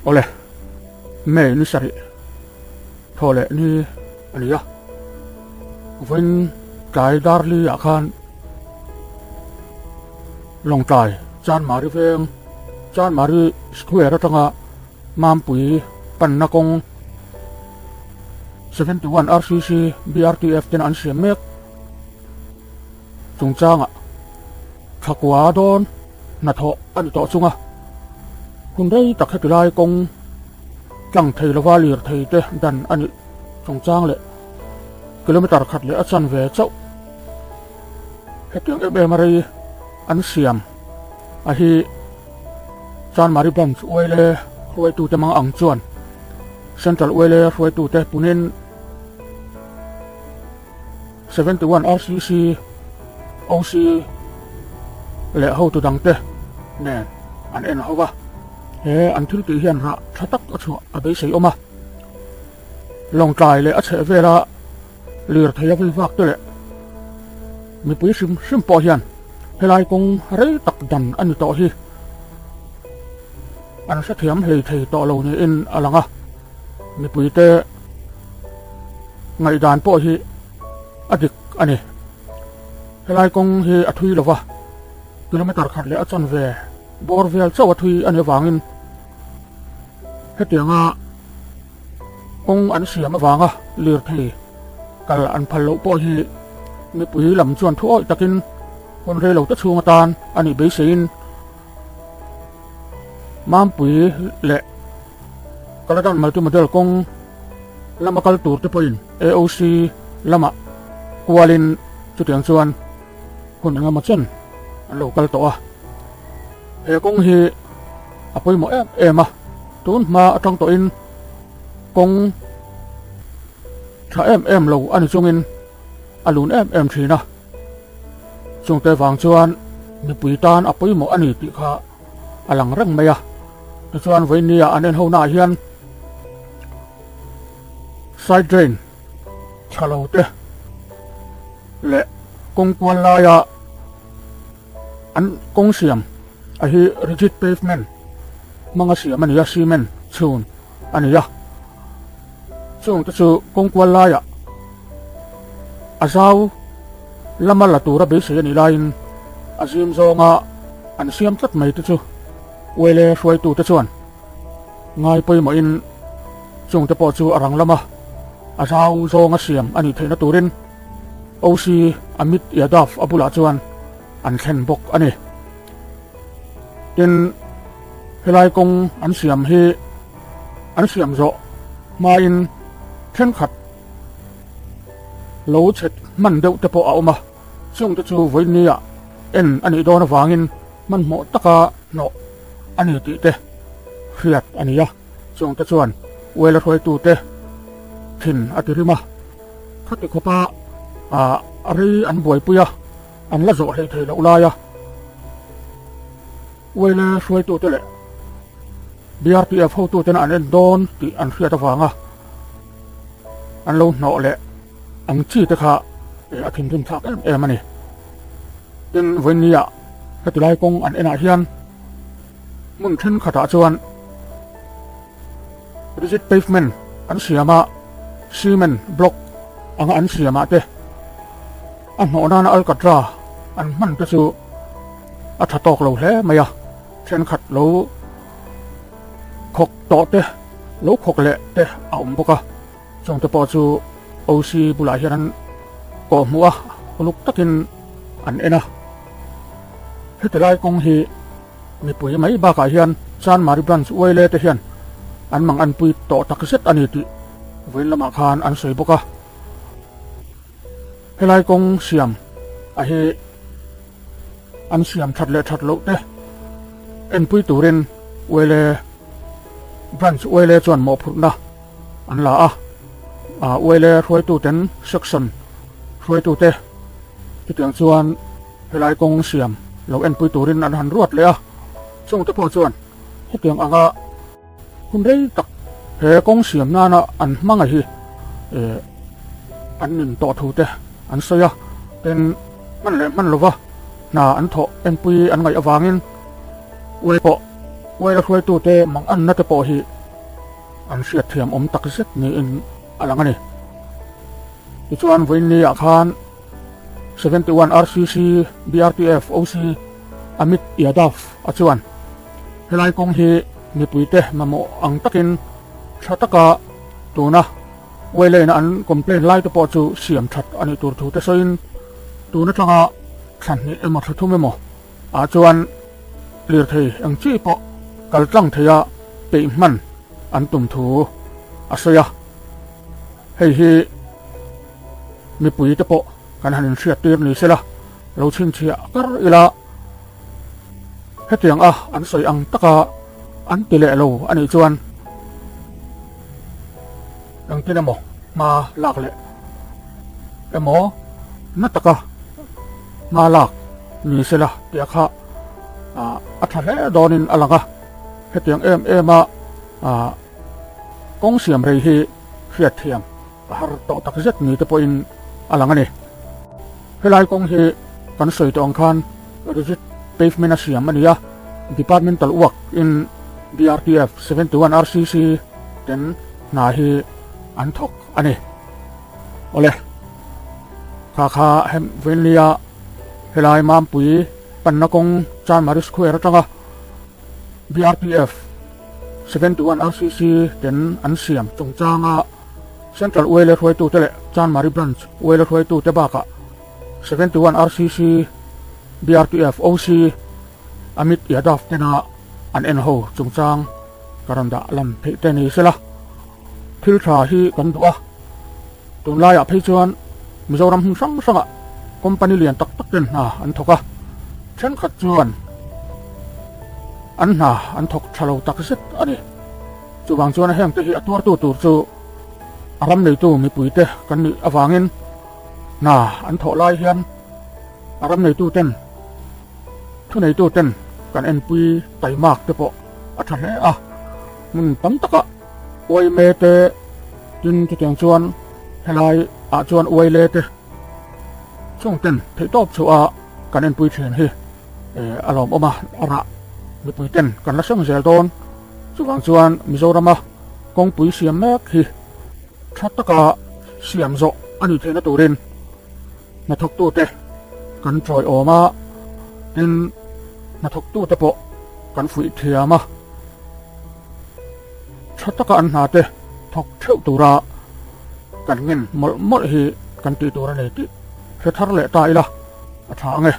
Awle, May ni sarih thaw leh ni a ni a, vawiin tlai darli ah khan Lawngtlai Chanmari veng Chanmari Square atanga Mampui panna kawng 71 RCC BRTF ten an siam mek chungchangah thakua dawn hnathawh a ni tawh chung a, hun rei tak heti lai kawng tlang thei lova lirthei te dan a nih chungchang leh kilometer khat leh a chanve chauh hetiang em em a rei an siam a hi Chanmari Branch Uaile hruaitute mang ang chuan Central Uaile hruaitute punin 71 RCC, OC leh hotu dangte nen an en ho va. He an thil tih hian rah tha tak a chhuah a beisei awm a. Lawngtlai leh a chheh vela lirthei a vei vak te leh mipui hrim hrim pawh hian helai kawng rei tak dan a ni tawh hi an hrethiam hlei thei tawh lo niin a lang a. Mipuite ngaihdan pawh hi a dik a ni. Helai kawng hi a thui lova, kilometer khat leh a chanve bawr vel chauh a thui a nih avangin hetianga kawng an siam avanga lirthei kal an phal loh pawh hi mipui lam chuan thu awih takin hun rei lo te chhung atan a nih beiseiin Mampui leh Kaladan Multimodal kawng lama kal tur te pawhin AOC lamah kualin chutiang chuan hun engemaw chen an lo kal tawh a. He kawng hi a pawimawh em em a, tun hma atang tawhin kawng tha em em lo a ni chungin a lun em em thin a. Chungte vang chuan mipui tan a pawimawh a ni tih kha a lang reng mai a. Tichuan vawinia an en ho naah hian side drain tha lo te leh kawng kual laia an kawng siam a hi rigid pavement hmanga siam a ni a, cement chhun a ni a. Chung te chu kawng kual laiah a zau lama la tura beisei a nih laiin a zim zawnga an siam tlat mai te chu Uaile hruaitute chuan ngai pawimawhin chung te pawh chu a rang lama a zau zawnga siam a nih theihna turin OC Amit Yadav a bulah chuan an thlen bawk a ni. Tin, helai kawng an siam hi an siam zawh hmain thenkhat lo chhet hman deuh te pawh a awm a, chungte chu vawinia en a nih dawn avangin hmanhmawh taka hnawh a ni tih te hriat a ni a, chungte chuan Uaila hruaitute thin a ti rim a, khati khawpa a rei an buaipui a, an la zawh hlei thei loh laia Uaila hruaitute leh BRTF hotuten an en dawn tih an hriat avanga an lo hnawh leh ang chi te kha a thinrim thlak em em a ni. Tin, vawinia heti lai kawng an enah hian hmun thenkhatah chuan rigid pavement an siam a, cement block anga an siamah te a hnawh nana alkatra an hman te chu a tha tawk lo hle mai a. Thenkhat lo khawk tawh te, lo khawk leh te a awm bawk a, chungte pawh chu OC bulah hian an kawh hmuh a, uluk takin an en a. Heti lai kawng hi mipui mai bakah hian Chanmari Branch Uaile te hian an mang anpui tawh tak zet a ni tih vawiin lamah khan an sawi bawk a. Helai kawng siam a hi. An siam that leh that loh te enpui turin Uaile Branch Uaile chuan mawhphurhna an la a, Uaile hruaituten Section hruaitute chutiang chuan helai kawng siam lo enpui turin an han ruat leh a, chungte pawh chuan hetiang anga Hun rei tak he kawng siam nana an hmanga hi an nin tawh thu te an sawi a, tin hman leh hman lova hna an thawh enpui an ngaih avangin uai pawh uaila hruaitute mang anna te pawh hi an hriatthiam awm tak zet niin a lang a ni. Tichuan vawiin ni ah khan 71 RCC BRTF OC Amit Yadav a chuan helai kawng hi mipuite mamawh ang takin tha taka tuna Waylane-a an complaint lai te pawh chu siam that a nih tur thu te sawiin tun atanga thla hnih emaw thla thum emaw ah chuan lirthei eng chi pawh kal tlang theia peih hman an tum thu a sawi a. Hei hi mipui te pawh kan han inhriat tir ni sela, lo chhinchhiah kar ila hetiang a an sawi ang taka an ti leh lo a nih chuan engtin emaw hma lak leh emaw na taka hma lak ni sela tih kha a tha hle dawnin a lang a, hetiang em em a kawng siam rei hi hriatthiam a har tawh tak zet ni te pawhin a lang a ni. Helai kawng hi kan sawi tawh ang khan rigid pavement a siam a ni a, departmental work in BRTF 71 RCC ten hna hi an thawk a ni. Awle, kha kha hem vawiinlia helai Mampui panna kawng Chanmari Square atanga BRTF 71 RCC ten an siam chungchanga Central Uaile hruaitute leh Chanmari Branch Uaile hruaitute bakah 71 RCC BRTF OC Amit Yadav tena an en ho chungchang ka rawn dah lam theih te ni sela. Thil tha hi kan duh a, tunlaiah phei chuan Mizoram hmun hrang hrangah company lian tak tak ten hna an thawk a, thenkhat chuan an hna an thawk tha lo tak zet a ni. Chuvang chuan hengte hi a tuartu tur chu a ram neitu mipuite kan nih avangin hna an thawh lai hian a ram neitu ten thu neitu ten kan enpui taimak te pawh a tha hle a, hmun tam takah uaime te tin chutiang chuan helai ah chuan uaile te chung ten theihtawp chhuah kan enpui thin hi a lawmawm a, a rah mipui ten kan la hreng zel dawn. Chuvang chuan Mizorama kawngpui siam mek hi tha taka siam zawh a nih theihna turin hnathawktute kan chawiawm a, tin hnathawktute pawh kan fuih thiam a, tha taka an hnate thawk theuh tura kan ngen mawlh mawlh hi kan tih tur a ni tih hre thar leh ta ila a tha ang e.